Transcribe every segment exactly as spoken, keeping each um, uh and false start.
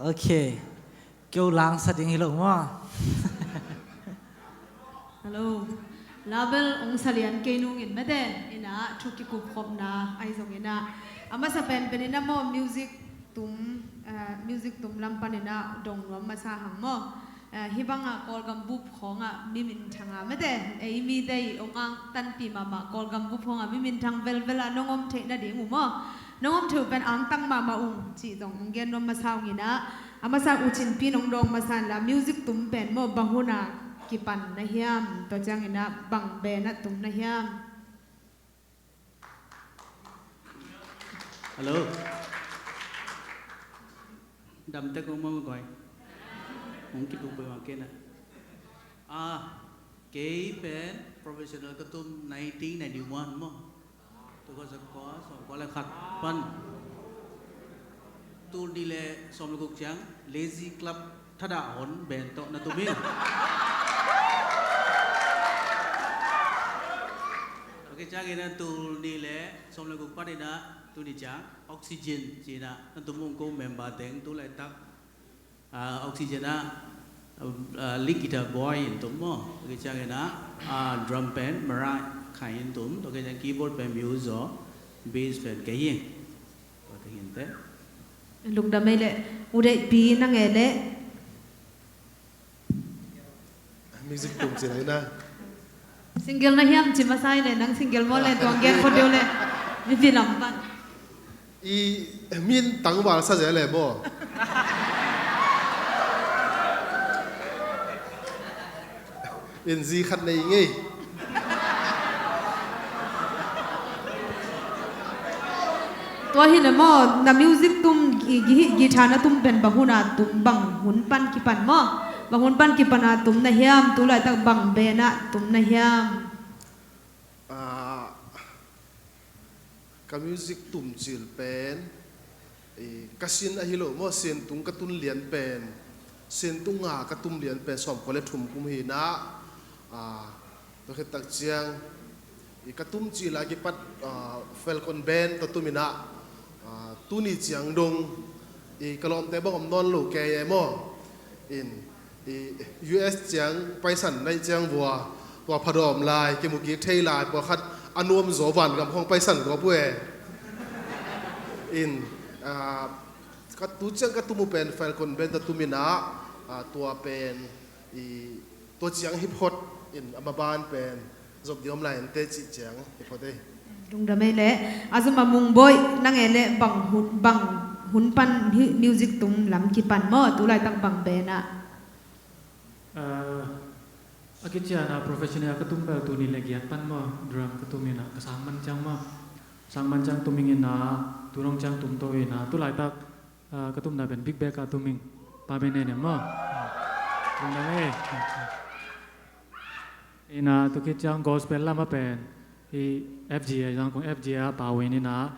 Ok. Keu lang sa ding hi lo maw? Hello. Label ong sa lian kei nungin mate, ina thu kikup khopna ahi zong ina. A masa pen pen ina maw music tum, eh, music tum lam pan ina dong nuam masa hang maw. Eh, hi banga Kawlgam bup khawngah mi minthanga mate, ei mite i ong ang tanpi mahmah Kawlgam bup khawngah mi minthang velvel a nong om theih nading uh maw. Nong om theih uh pen angtang mahmah ung cih zong ong gen nuam masa ung ina. A masa uh cinpi nong dawng masa inla music tum pen maw bang huna kipan na hiam, tua ciang ina bang bena tum na hiam? Hello. Dam tek ong maw koi. Ong kipuk pui ong kena. Ah, kei pen professional ka tum nineteen ninety-one maw. Tu ka sa kua, sawm kua le khat pan. Tul nih le sawm le guk ciang Lazy Club Thadah Hon band tawh na tum hi. Ok, ciangin a tul nih le sawm le guk panin a tuni ciang Oxygen ci-in a na tum ung ko member teng tu laitak, ah, Oxygen ah, ah, lead guitar boy in tum maw. Ok, ciangin a, ah, drum pen Marai Khai in tum. Ok, ciang keyboard pen Muse zaw, bass pen kei hi. Tua teng hi inteh. Lungdam ei leh, u deihpi nang ei leh. Music tum ci na ina. Single na hiam ci masa ei leh, nang single maw leh, tuang gen phot deuh leh. Mipi lam pan. I min tangval sa zel leh maw. In zi khat nei ngei. Tua hi le maw, na music tum, gi-, gi-, guitar na tum pen bang hun a tum, bang hun pan kipan maw? Bang hun pan kipan a tum na hiam, tu laitak bang band ah tum na hiam? Ah, ka music tum cil pen, eh, ka sin ahi lo maw, sin tung ka tun lian pen, sin tung nga ka tum lian pen sawm kua le thum kum hi na, ah, tua khit tak ciang, i ka tum cil a kipat, ah, Falcon Band tua tum ina, ah, tuni ciang dong, i ka lawmte bang om nawn lo kei e maw? In, i, U S ciang paisan naih ciang vua, tua phadawm lai, kimu kik thei lai, pawlkhat a nuam zaw van gam khawng paisan gawp uh e. In, ah, ka tu ciang ka tum uh pen Falcon Band tua tum ina, ah, tua pen, i, tua ciang hip hop in a maban pen zop di om lai ente cih ciang hip hop ei. Lungdam ei leh, a zum a Mung Boih, nang ei leh bang hun, bang hun pan hi music tum lam kipan maw, tu laitak bang band ah? Ah, a kician a professional ka tum bel tul nih le giat pan maw, drum ka tum ina, ka sang man ciang maw. Sang man ciang tum ing ina, tu dong ciang tum to ina, tu laitak, ah, ka tumna pen big band ah tum ing, permanent e maw. Lungdam ei. Ina, tu khit ciang gospel lam a pen, hi F G A, Zangkong F G A a pau in ina,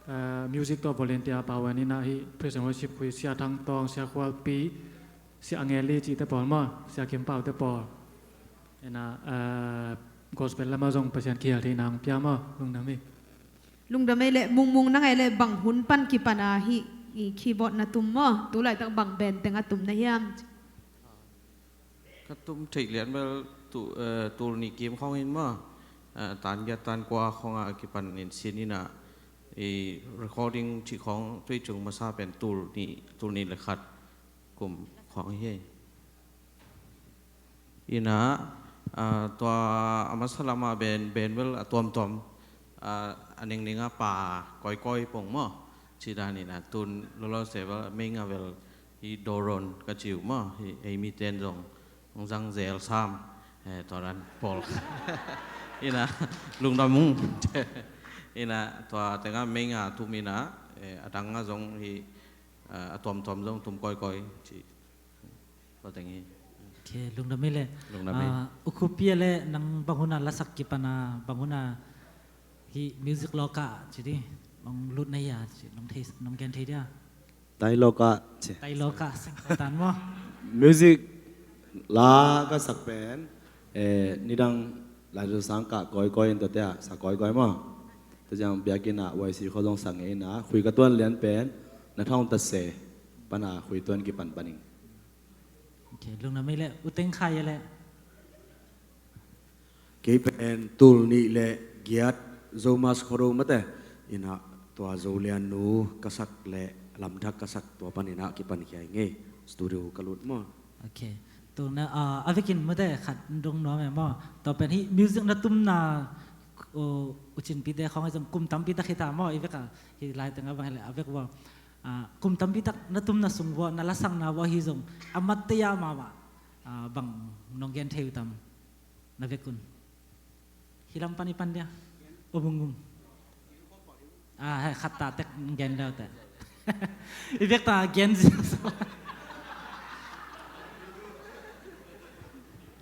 eh, music tawh volunteer a pau in ina, hi praise and worship khui Sia Thang Tawng, Sia Khual Pi, Sia Angel Li cihte pawl maw, Sia Kim Pau te pawl. Ina, eh, gospel lam a zong Pasian kihel theihna hong pia maw, lungdam ei. Lungdam ei leh, Mung Mung nang ei leh bang hun pan kipan a hi, i keyboard na tum maw, tu laitak bang band teng a tum na hiam? Ka tum theih lian bel tu, eh, tul nih kim khawng in maw, eh, tan giat tan kua khawng a kipan in sin ina, i recording cih khawng tui cung masa pen tul nih, tul nih le khat kum khawng hi. Ina, ah, tua a masa lam a band, band bel a tuamtuam, ah, a ningning a pa kawikawi pong maw. Ci dan ina tun lolo se bel meng a bel hi Doron ka ci uh maw, hi ei miten zong hong zang zel sam, eh, tua dan pawl. Ina, lungdam ung. Ina, tua teng a meng a tum ina, eh, a dang a zong hi, eh, a tuamtuam zong tum kawikawi ci. Tua teng hi. Ok, lungdam ei leh. Lungdam ei. Ah, U Khup Pi a leh nang bang hun a lasak kipan a, bang hun a hi music lawka ci di, nong lut na hia ci, nong thei, nong gen thei dia? Tailawka ci. Tailawka, seng kawtan maw. Music la ka sak pen, eh, nidang lai tu sang ka kawikawi in tua te a, sa kawikawi maw. Tua ciang biakinn ah Y C khaw zong sa ngei ina, khui ka tuan lian pen, Na Thawng Ta Se. Pana Khuituan kipan paning. Okay, lungdam ei leh, U Teng Khai ei leh. Kei pen tul nih le giat Zomas Khuado mate inah tua Zolian nu ka sak le lamthak ka sak tua paninah kipan khia ing ei. Studio ka lut maw? Okay. Tuna, ah, a vekin mate khat dong nuam e maw? Tua pen hih music na tumna, uh, U Cin Pi te khawng hi zong kum tampi tak hi ta maw? I vek a, hih lai teng a bang hi leh a vek ua. Ah, kum tampi tak na tumna sung ua, na lasakna ua hi zong a mat te a mahmah, ah, bang nong gen thei uh tam? Na vekun. Hih lam pan i pan dia. U Bungbung. Ah, hai, khat ta tek gen dau te. I vek ta gen zia.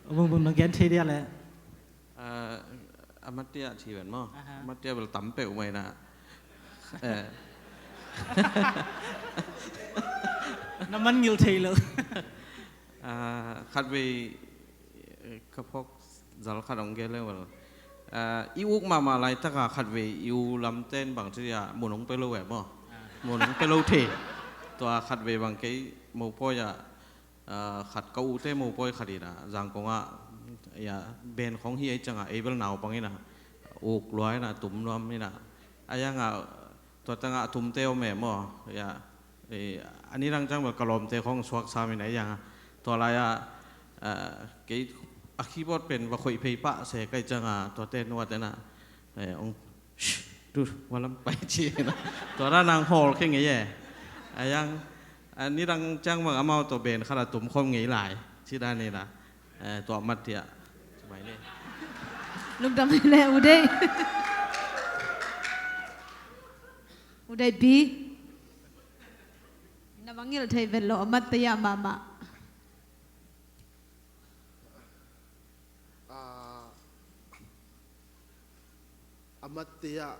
U Bungbung nong gen thei dia leh. Ah, a mat te a thi ven maw? Aha. A mat te a bel tam peuh mai na. Eh. Na man ngil thei lo. Ah, khat vei, eh, ka phawk zal khat hong gen leng vel. Ah, i uk mahmah laitaka khat vei i u lamten bang ci a mun hong pia lo eh maw? Ah. Mun hong pia lo thei. Tua khat vei bang kei mopawi ah, ah, khat ka ute mopawi khat inah Zangkong ah, ya, ben khong hi ei ciangah ei bel naupang inah uk lua inah tum nuam inah. A yangah tua tangah a tumte om e maw? Ya, eh, a nidang ciang bel ka lawmte khong suak sam inah a yangah. Tua lai-ah, ah, kei a keyboard pen va khoih phei pah se kai ciangah tuate nuat inah, eh, ong, shh, tu, va lam pai ci inah. Tua dan nang hawl khe ngei e. A yang, a nidang ciang bang amau tua ben khat a tum khom ngei lai. Ci dan inah. Eh, tua mat tiah. Cumai ni. Lungdam ei leh U Dei. U Dei Pi. Na mangngilh thei vet lo, a mat te a mahmah. Ah, a mat te a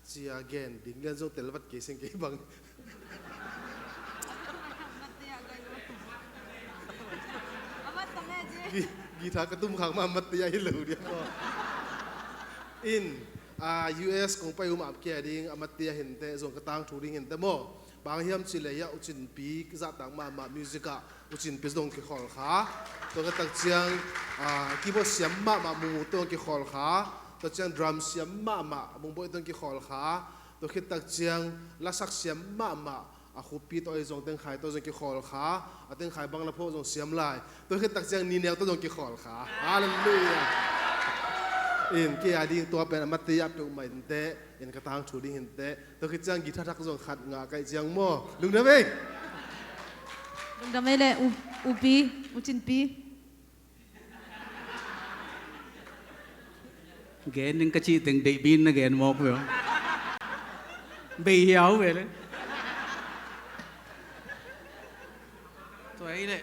cia gen ding lian zong tel vat kei seng kei bang. Gi-, guitar ka tum khak mah a mat te a hi lo diam maw? In, ah, U S kong pai um ap kia ding a mat te a hinte zong ka tangthu ding hinte maw? Bang hiam cih leh hiah U Cin Pi zahtak mahmah music ah U Cin Pi zong kikhawl kha. Tua khit tak ciang, ah, keyboard siam mahmah Mungmu tawh kikhawl kha. Tua ciang drum siam mahmah Mungbawi tawh kikhawl kha. Tua khit tak ciang lasak siam mahmah a Khupi tawh ei zong Teng Khai tawh zong kikhawl kha. A Teng Khai bang la pho zong siam lai. Tua khit tak ciang Nineu tawh zong kikhawl kha. Halleluiah. In kei a ding tua pen a mat te a peuhmah inteh. In ka tangthu ding hinteh. Tua khit ciang guitar thak zong khat ngah kaih ciang maw. Lungdam ei. Lungdam ei leh U, U Pi, U Cin Pi. Gen ning ka cih teng deihpi in na gen mawk ve aw. Bei hiau ve le. Tua ei leh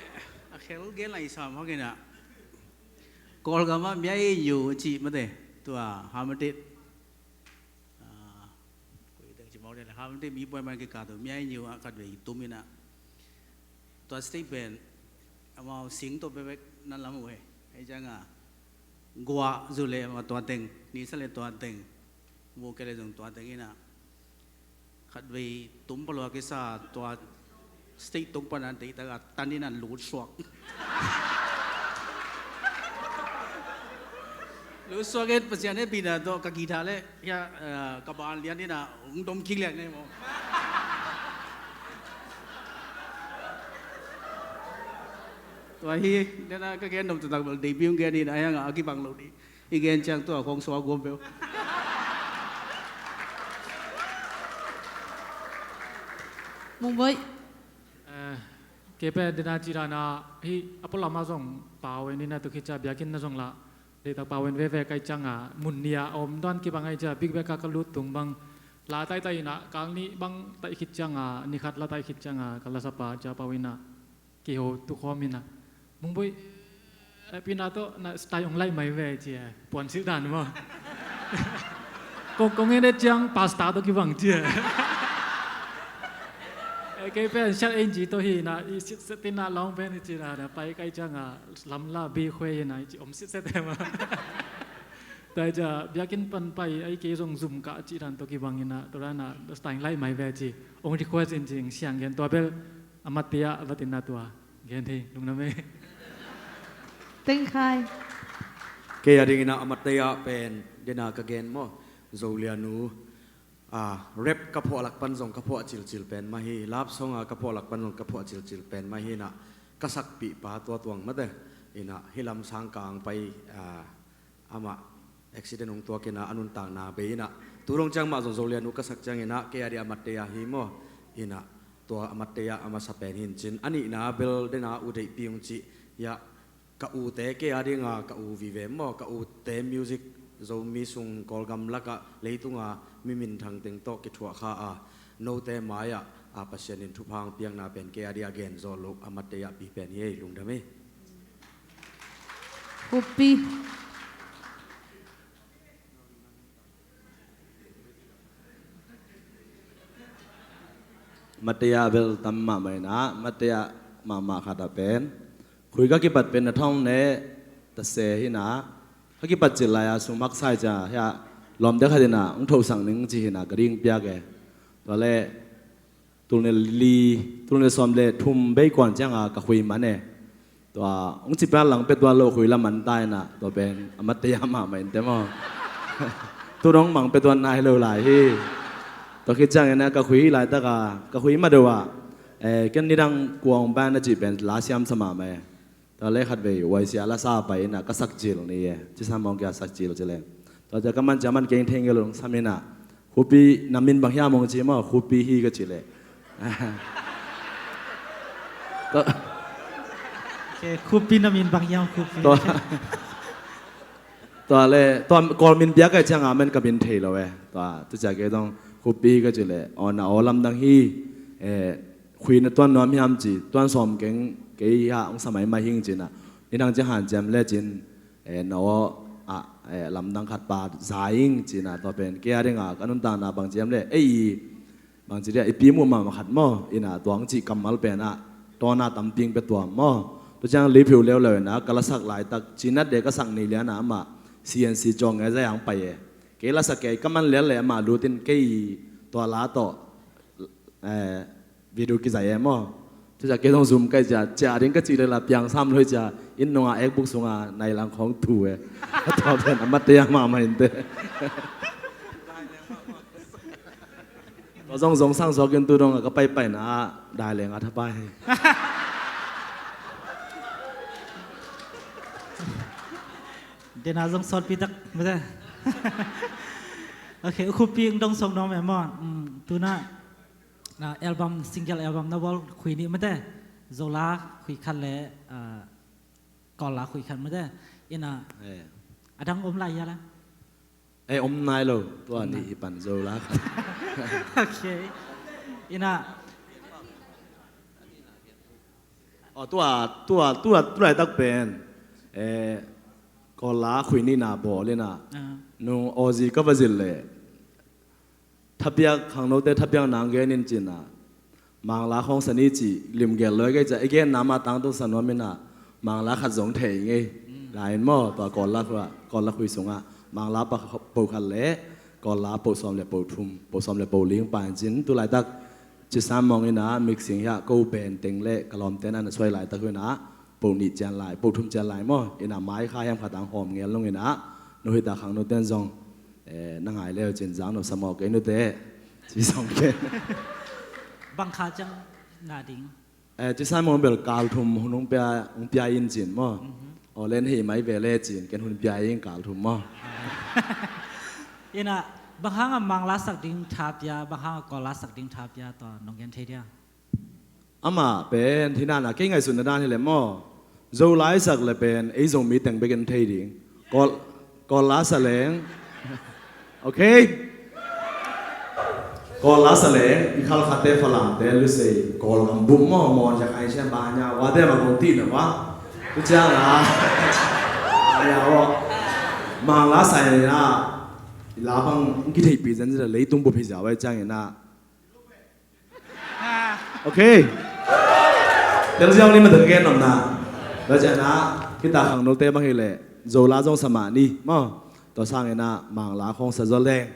a khel gen lai sam hak inah. Kawlgam ah miai nyu cih mate. Tua hamatit. Ah, koi teng ci mawk ding le, hamatit mi buai man kikah tua miai nyu ah khat vei tum inah. Tua stage band amau sing tawh bekbek nan lam uh he. Hei ciangah guah zu le amau tua teng, nisa le tua teng, mu ke le zong tua teng inah. Khat vei tum palua kisa tua stage tung pana deihtak a tan inah lut suak. Lut suak in Pasian hehpihna tawh ka guitar le hia, eh, ka ban lian inah hong dom kik lian nei maw. Tua hi, nena ka gen dom tutak bel deihpi hong gen inah a hiangah a kibang lo dih. I gen ciang tua khong suak guam peuh. Mungbawi. Eh, kei pen dena ci dana hi a pualam ah zong pau en inah tu khit cia biakinn na zong lah. Deihtak pau en veve kai cianga mun nia a om dan kibang ai cia big beka ka lut tung bang. La taihtaih inah kal nih bang taih khit cianga ni khat la taih khit cianga ka lasapa cia pau inah. Kiho tukhawm inah. Mungbawi, eh, pina tawh na style hong laih mai ve cia. Puan silh dan maw. Kong, kong en et ciang pasta tawh kibang cia. Eh, kei pen siat en ci tawh hi inah, i sit set inah long pen hi ci inah, na pai kai cianga, lam la bi khuai inah, i ci om sit set em a. Tua cia, biakinn pan pai, ai kei zong zum kah ci dan tawh kibang inah, tua dan a, style laih mai ve ci. Ong request in ci, siang gen tua bel, Amatte ah a va tinna tua gen thei lungdam ei. Tengkhai. Kei a dingin ah amatte ah pen dena ka gen maw, Zolianu, a, rap ka phuah lak pan zong ka phuah cilcil pen mah hi, love song a ka phuah lak pan zong ka phuah cilcil pen mah hi inah, ka sakpih pa tua tuang mate inah, hi lam sang kang pai, a, amah accident hong tuak inah a nuntakna bei inah, tu dong ciang mah zong Zolianu ka sak ciang inah kei a ding amatte ah hi maw, inah tua amatte ah a masa pen hi in cin, a nihna bel dena u deihpi hong cih, ya, ka ute kei a dinga ka u vive maw, ka ute music Zomi sung Kawlgam lakah leitunga mi minthang teng tawh kithuah kha a, note mai-ah a Pasian in thupha hong piakna pen kei a ding a gen zawh loh amatte ah pi pen hi ei, lungdam ei. Khupi. Amatte ah bel tam mahmah inah, amatte ah mahmah khat ah pen, khui ka kipat pen a thong ne ta se hi inah, ka kipat cil lai-a sum haksa hi cia, hiah lawmte khat inah hong thosak ning ci hi inah ka ding piak e. Tua le tul ne li, tul ne sawm le thum bei kuan cianga ka khui man e. Tua hong ci pian lang pia tuan lo khui la man ta inah, tua pen amatte ah mahmah in te maw. Tu dong mang pia tuan nai lo lai hi. Tua khit ciang inah ka khui laitaka, ka khui ma deuh ah, eh, ken nidang kuang ban a cih pen la siam sa mahmah e. Tua le khatvei Y C a la sa pai inah ka sak cil ni e. Ci sa mawng kia sak cil ci le. Tua cia ka man cia man keng thei ngel ung sam inah, Khupi na min bang hiam hong ci maw, Khupi hi ka ci le. Tua, okay, Khupi na min bang hiam, Khupi. Tua, tua le, tua Kawl min bia kai cianga men ka min thei lo e. Tua, tu cia kei dong Khupi hi ka ci le. Aw na aw lamdang hi, eh, khui na tuan nuam hiam ci, tuan sawm keng kei ha hong sa mai mah hing ci inah. Nidang ciang hanciam le cin, eh, na aw ah, eh, lamdang khat pa za ing ci inah tua pen kei a dinga ka nuntakna bang ciam le, ei, bang ci dia, i pi muh mahmah khat maw, inah tua hong cih kammal pen ah, tawna tamping pia tuam maw. Tua ciang liphiu leuleu inah, ka lasak laitak, cinat de ka sak ni lianah amah C N C cawng e zai ang pai e. Kei lasak kei, ka man lian le amah lutin kei tua la tawh, eh, video kizai e maw. Tua cia kei zong zum kai cia, cia ding ka cih le la piang sam loi cia, inn nunga ekbuk sunga nai lang khawng tu e. Tua pen amatte ah mahmah in te. Tua zong zong sang suak in tu dong a ka paipaina ah dai leng a thapai. Dena zong sawtpi tak mate. Okay, u Khupi ung dong song dong me maw. Mm, tuna, na album, single album na bawl khui nih mate. Zola khui khat le, ah, Kawlla khui khat mate. Inah, eh, a dang om lai hia la? Eh, om nai lo. Tua nih hi pan Zola khat. Okay. Inah. Oh, tua, tua, tua, tu laitak pen, eh, Kawlla khui nihna bawl inah. Ah. Nung Aussie ka va zil le. Thapiak, khangnote thapiak nang gen in ci inah. Mangla khawng sa ni ci limgel loi kei cia, i genna mah tangtung sa nuam inah, Mangla khat zong thei ngei. Mm. Lai in maw, tua Kawlla khua, Kawlla khui sungah Mangla pa, po khat le Kawlla po sawm le po thum, po sawm le po ling pa in cin, tu laitak ci sam mawng inah, mixing hiah ko band teng le ka lawmte na na suai laitak uh inah, po nih cian lai, po thum cian lai maw, inah mai kha hiam khat ang hawm ngel nung inah, nu hita khangnote in zong, eh, na ngai leu cin zang no sa maw kei nute. Ci song pen. Bang kha ciang na ding? Eh, ci sa mawng bel kal thum hun hong pia, hong pia in cin maw. Mhm. Aw len hei mai ve le cin, ken hun pia in kal thum maw. Inah, bang hanga Mangla sak ding tha pia, bang hanga Kawlla sak ding tha pia, tua nong gen thei dia? Amah pen, thinana, kei ngaihsutna dan hi le maw. Zola i sak le pen, ei Zomi teng bekin thei ding. Kawl, Kawlla sa leng. Okay? Kawlla sa leng, i khalkhatte Falamte, Lusei, Kawlgam bum maw, maw, ja khai sian ba nya, wa de ma kong ti na wa. Tu ciang la. Ya wa. Mangla sa ya. I la bang, ki thei pi zan zan leitung bu pi za wai ciang ina. Okay. Tel ziau ni ma tel gen nom na. Ba ciang na, kita khangnote bang hi le, Zola zong sa mah ni, maw. Tua sangin ah Mangla khawng sa zaw leng,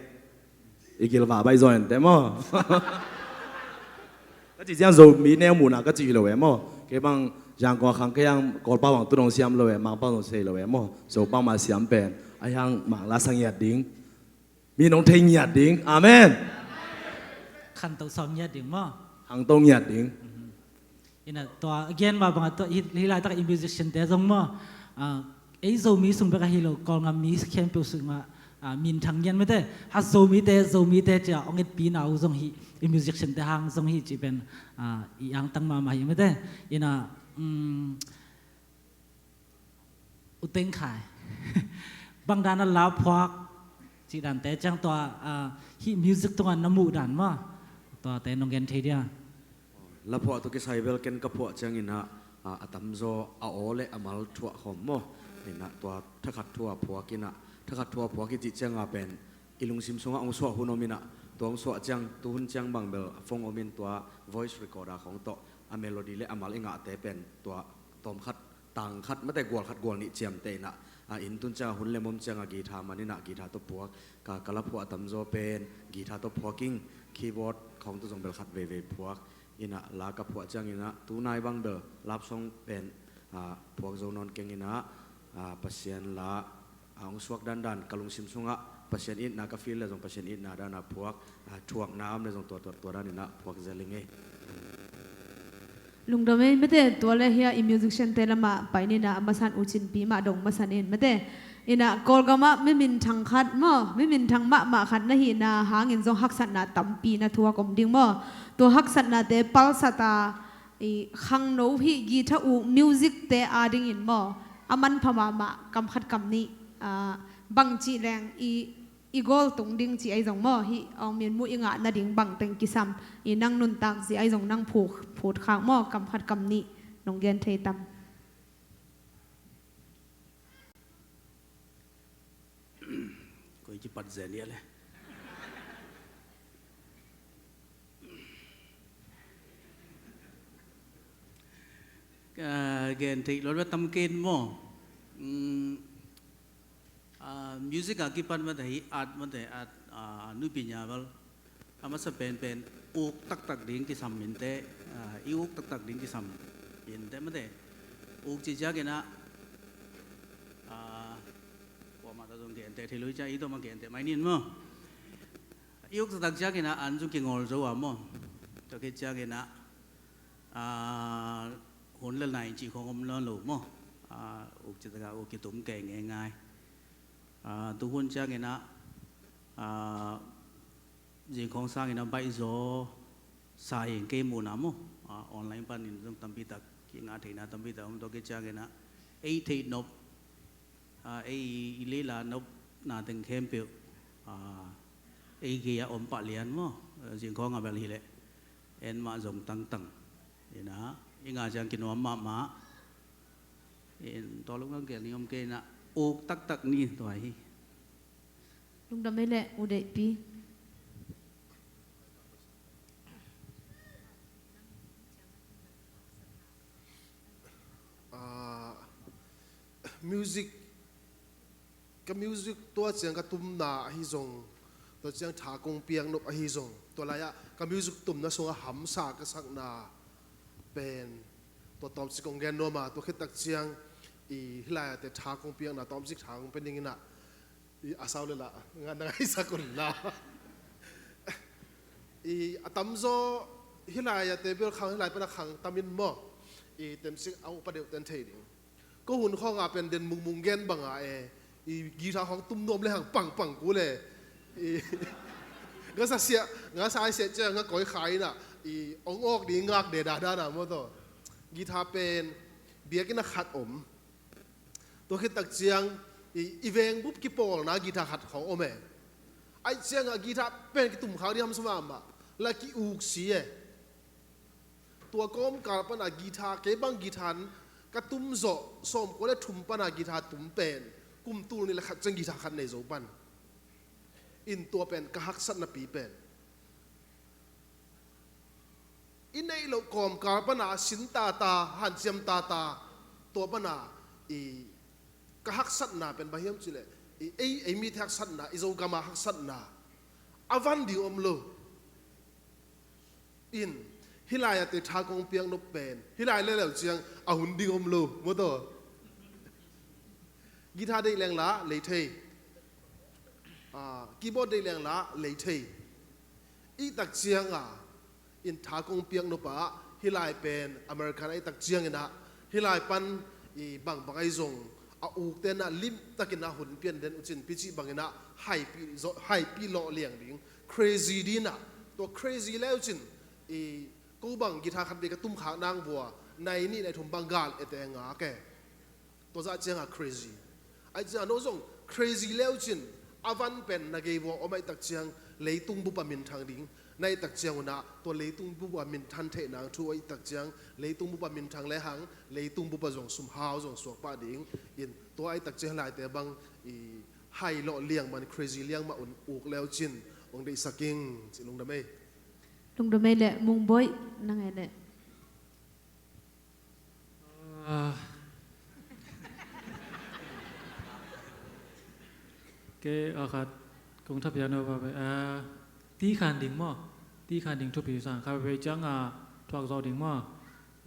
i gilvah baih zaw in teh maw. Ka cih ciang Zomi neu muhna ka cih hi lo e maw. Kei bang Yangon a khang kei hang Kawlpau bang tu dong siam lo e, Mangpau dong sei lo e maw. Zo bangmah siam pen ahi hang Mang la sa ngiat ding. Mi nong thei ngiat ding. Amen. Khanto sawm ngiat ding maw. Khangto ngiat ding. Ina tua again mah bang a tua hi, hi laitak i musician te zong maw. Ah, ei Zomi sung bek ahi lo, Kawlgam mi khempeuh sungah, ah, minthang ngian mete. Ha Zomi te, Zomi te cia ong etpina uh zong hi, i musician te hang zong hi ci pen, ah, i angtang mahmah hi mete. Ina, um, U Teng Khai. Bang dan a la phuak cih dan te ciang tua, ah, hih music tungah na muh dan maw. Tua te nong gen thei dia. La phuah tawh kisai bel ken ka phuah ciangin ah, ah, a tamzaw a aw le a mal thuah khawm maw. Inah tua thakhat thu a phuak inah, thakhat thu a phuak i cih cianga pen i lungsim sungah hong suah hun om inah, tua hong suah ciang, tu hun ciang bang bel a fong om in tua voice recorder khawng tawh a melody le a mal i ngahte pen tua tawmkhat, tangkhat mate gualkhat gualnih ciamte inah, a inn tun cianga hun lem om cianga guitar man inah guitar tawh phuak, ka, ka la phuah a tamzaw pen guitar tawh phuak ing, keyboard khawng tawh zong bel khat veivei phuak. Inah la ka phuah ciang inah tunai bang bel love song pen, ah, phuak zo nawn keng inah, ah, Pasian la, ah, hong suak dandan ka lungsim sungah Pasian itna ka feel le zong Pasian itna dana phuak, ah, thuakna om le zong tua, tua, tua dan inah phuak zel ing ei. Lungdam ei mate, tua le hia i musician te lamah pai nina a masan U Cin Pi mah dong masan in mate. Ina Kawlgamah mi minthang khat maw, mi minthang mahmah khat na hihna hangin zong haksatna tampi na thuak om ding maw. Tua haksatnate palsat a, i khangno hih guitar uk music te adingin maw, a manpha mahmah kam khat kam nih, ah, bangci leng i, i goal tung ding ci ahi zong maw, hih awng min mu i ngah nading bangteng kisam, i nang nuntak zi ahi zong nang phut, phut khak maw, kam khat kam nih nong gen thei tam. Koi kipat zen ia le. Ka gen theih lo le tam ken maw. Mm, ah, music a kipat mate hi art mate art, ah, nupi nya bal. A masa penpen uk taktak ding kisam minte, ah, i uk taktak ding kisam minte mate. Uk ci ciak inah, ah, kuamah ta zong gente thei lui cia i tawh ma gente mai nin maw. I uk taktak ciak inah an zong kingol zo a maw. Tua khit ciak inah, ah, hun le nai ci khong om lo lo maw. Ah, uk ci taka uk kitum kei ngeingai. Ah, tu hun ciak inah, ah, zing khawng sangin a baih zaw sa ing kei muhna maw. Ah, online panin zong tampitak kingah theihna tampitak om tawh kei ciangin ah ei theih nop, ah, ei i leila nop na teng khempeuh, ah, ei gei a om pah lian maw. Ah, zing khawng a bel hileh en mah zong tangtang. Inah i ngah ciang kinuam mahmah. In tua lungdam kei ni om kei inah uk taktak ni tua hi. Lungdam ei leh U Deih Pi. Ah, music, ka music tua ciang ka tumna ahi zong, tua ciang tha kong piak nop ahi zong, tua lai-ah ka music tumna sungah hamsa ka sakna pen tua tawmcik kong gen nuam a, tua khit tak ciang i hih lai-ah te tha kong piakna tawmcik tha kong pia ning inah, i a sau le lah nga na ngaisak un la. I a tamzaw hih lai-ah te bel khang hih lai pana khang tamin maw. I temcik a upa deuh ten thei ding. Ko hun khawng a pen den mungmung gen banga e. I guitar khawng tum nuam le hang pangpang ku le. I nga sa siah, nga sa ai siah ciang nga koi khai inah i ong awk ding ngak de dana maw taw. Guitar pen biakinn a khat om. Tua khit tak ciang i, i veng bup kipawlna guitar khat khawng om e. Aih ciangah guitar pen kitum khak ding hamsa mahmah. La ki-uk si e. Tua kawmkal pana guitar, kei bang guitar ka tum zawh sawmkua le thum pana guitar tum pen kum tul nih le khat ciang guitar khat nei zo pan. In tua pen ka haksatna pi pen i neih loh kawmkal pana a sin tata, hanciam tata, tua pana i ka haksatna pen bang hiam cileh i ei, ei mite haksatna, i Zogama haksatna a van ding om lo. In Hih lai-ah teh tha kong piak nop pen hih lai leleu ciang a hun ding om lo maw taw. Guitar deih leng lah lei thei. Ah, keyboard deih leng lah lei thei. Ih tak cianga in tha kong piak nop ah hih lai pen American ih tak ciangin ah hih lai pan i bangbang ahi zong a ukte in ah limtakin ah hun pian den uh cin pi cih bangin ah haipih zo-, haipih lawh liang ding, crazy ding in ah, tua crazy leu cin i ko bang guitar khat vei ka tum khak nang vua, nai nih nai thum bang gal ete ngak e. Tua zah cianga crazy. Ahi cianga no zong crazy leu cin a van pen na gei vua om ahi tak ciang leitung bup a minthang ding. Na ih tak ciang un ah tua leitung bup a minthang theih nang thu ahi tak ciang leitung bup a minthang lehang leitung bup a zong sumhau zong suak pah ding. In tua ahi tak ciang laite bang i hai lawh liang man crazy liang mah un uk leu cin ong deihsak ing ci. Lungdam ei. Lungdam ei le Mungboih, nang ei le. Ah. Kei a khat kong thapiak no pa pe, ah, ti khan ding maw? Ti khan ding thupi sang khat vei cianga thuak zawh ding maw?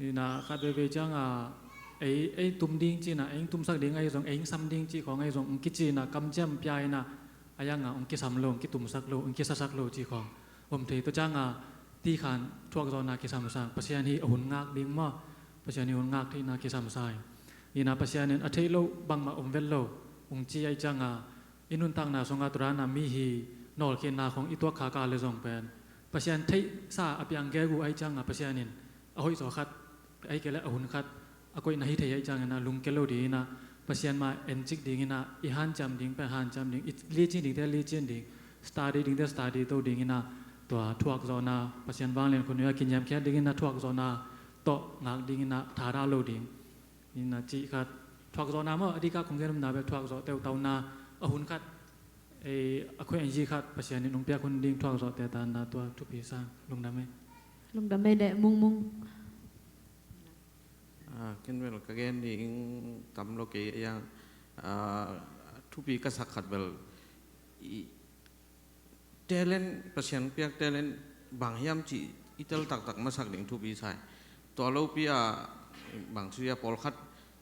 Ina khat vei vei cianga ei, ei tum ding cina, ei tumsak ding ahi zong, ei sam ding ci khong ahi zong, ong kici ina kamciam pia ina a yanga ong kisam lo, ong kitumsak lo, ong kisasak lo ci khong om thei. Tua cianga ti khan thuak zawhna kisam sang, Pasian hi a hun ngak ding maw? Pasian hi hun ngak theihna kisam sa hi. Ina Pasian in a theih loh bangmah om vet lo ung ci ahi cianga i nuntakna sunga tua dana mi hi nawlkhinna khong i tuak khaka le zong pen Pasian theihsa a piang gegu ahi cianga Pasian in a hoih zaw khat ahi kei le a hun khat a koihna hi thei ahi ciangina lungkia lo dingina Pasian mah encik dingina i hanciam ding pen hanciam ding, i licin dingte licin ding, study dingte study to dingina tua thuak zawhna Pasian vanglian khut nuia kiniamkhiat dingina thuak zawhna tawh ngak dingina thada lo ding. Ina cih khat thuak zawhna maw a dika kong gen umna bel thuak zawh teutau na a hun khat ei a khuai a yi khat Pasian in ung piak hun ding thuak zawh te tanna tua thupi sang. Lungdam ei. Lungdam ei le Mungmung. Ah, ken bel ka gen ding tam lo kei a yang, ah, thupi ka sak khat bel i talent, Pasian piak talent bang hiam cih i tel taktak masak ding thupi sa hi. Tua lopi a bang sia pawlkhat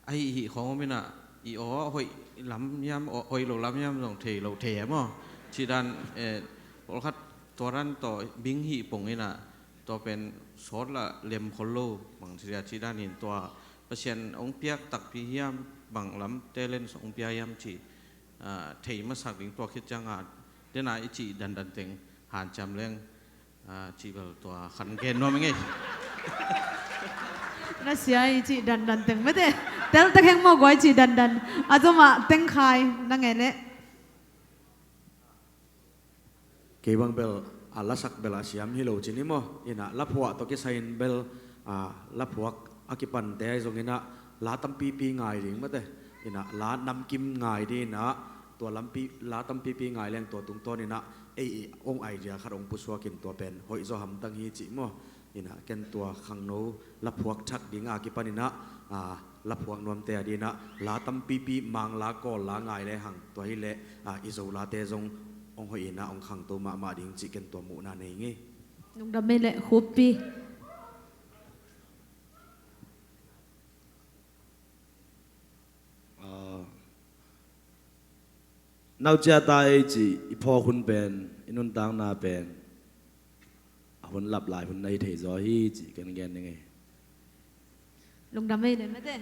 ahi hih khawng om ina i aw hoih lam hiam, aw hoih lo lam hiam zong thei lo thei e maw? Cih dan, eh, pawlkhat tua dan tawh bing hih pong ina tua pen sawt la lem khol lo bang sia cih dan in tua Pasian ong piak takpi hiam, bang lam talent ong pia hiam cih, ah, thei masak ding tua khit cianga dena i cih dandan teng hanciam leng, ah, cih bel tua khan gen nuam i ngei. Na sia i cih dandan teng mete. Tel tek heng maw guai cih dandan. A zomah teng khai na ngei leh. Kei bang bel a lasak bel a siam hi lo cin hi maw? Ina laphuak tawh kisai in bel, a, laphuak a kipante ahi zong ina la tampipi ngai ding mate. Ina la namkim ngai ding ina tua lampi la tampipi ngai leng tua tungtawn ina ei, ei ong idea khat ong pusuak in tua pen hoih zaw hamtang hi cih maw? Ina ken tua khangno laphuak thak dinga kipan ina, a, laphuak nuamte a dina la tampipi mang la kawl la ngai le hang tua hi le, a, i zo late zong ong hoih ina ong khangto mahmah ding cih ken tua muhna nei ngei. Lungdam ei le Khupi. Ah, naucia ta ei cih i phawk hun pen i nuntakna pen a hun lap lai hun na hi thei zaw hi cih ken gen ning ei. Lungdam ei le mate.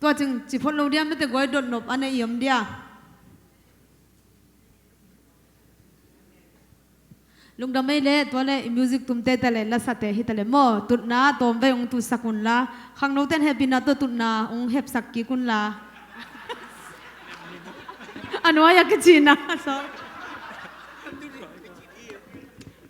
Tua cing ci phot lo dia mate guai dot nop a nei i om dia. Lungdam ei le tua le i music tumte ta le lasate hi ta le maw tutna tawm vei ong tutsak un la khangnoten hehpihna tawh tutna ong hepsak kik un la. A nuai a kicina. Sorry.